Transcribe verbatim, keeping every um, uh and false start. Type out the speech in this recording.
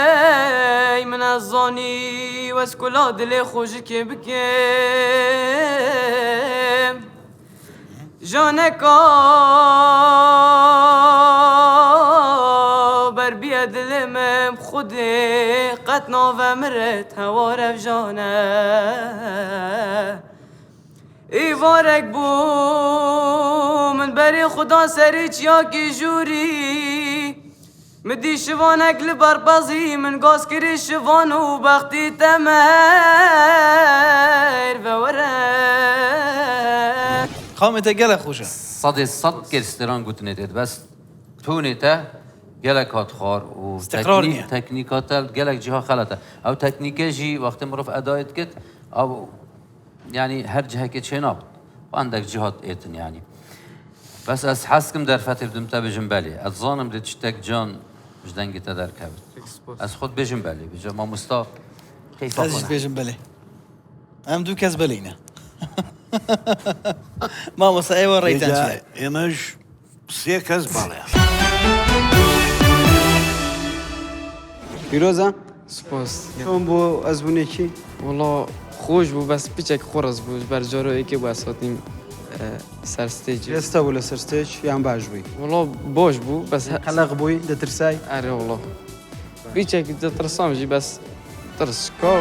Barey min ez zanî wez kula dilê xwe ji kê bikim. Janeka berbiye dilê min bi Xwedê qet nave min re hewar ev jane. Îvarek bû min berê xwe da serî çiyakî jûrî. Min dî şivanek li ber pezî min gaz kirî şivan û bextî temer ve were. Qamê te gelek xweş e. Sedê sed kêr stêran gotinê tê bes tonê te gelek hat xwar û Îstiqrar teknî- niye. teknîka te gelek ciha xelet e. Ew teknîke jî wextê mirov edayê dikit, ew yani her cihekê çênabit. Endek cihat êtin yani. Bes ez hez kim derfetê bidim te bijim belê. Ez zanim dê tiştek can ji dengê te derkevit. Ez xwe dibêjim belê. Bêje mamosta keyfa Ez xwe jî ne. Bêjim belê. Em du kes belê ne. Mamosta, ê we reyten çi ye? Ême ji sê kes bale. Pîroz e. Spas. Çon bû ez bûnekî? Wala xweş bû, bes piçek xurz bû. Ji ber caro êkê bû ez hatîm e, ser stage. Êste bû li ser stage yan baş bûyî? Wala baş bû, bes he- Qeleq bûyî, ditirsay? Erê wala. Piçek ditirsam jî bes tirska.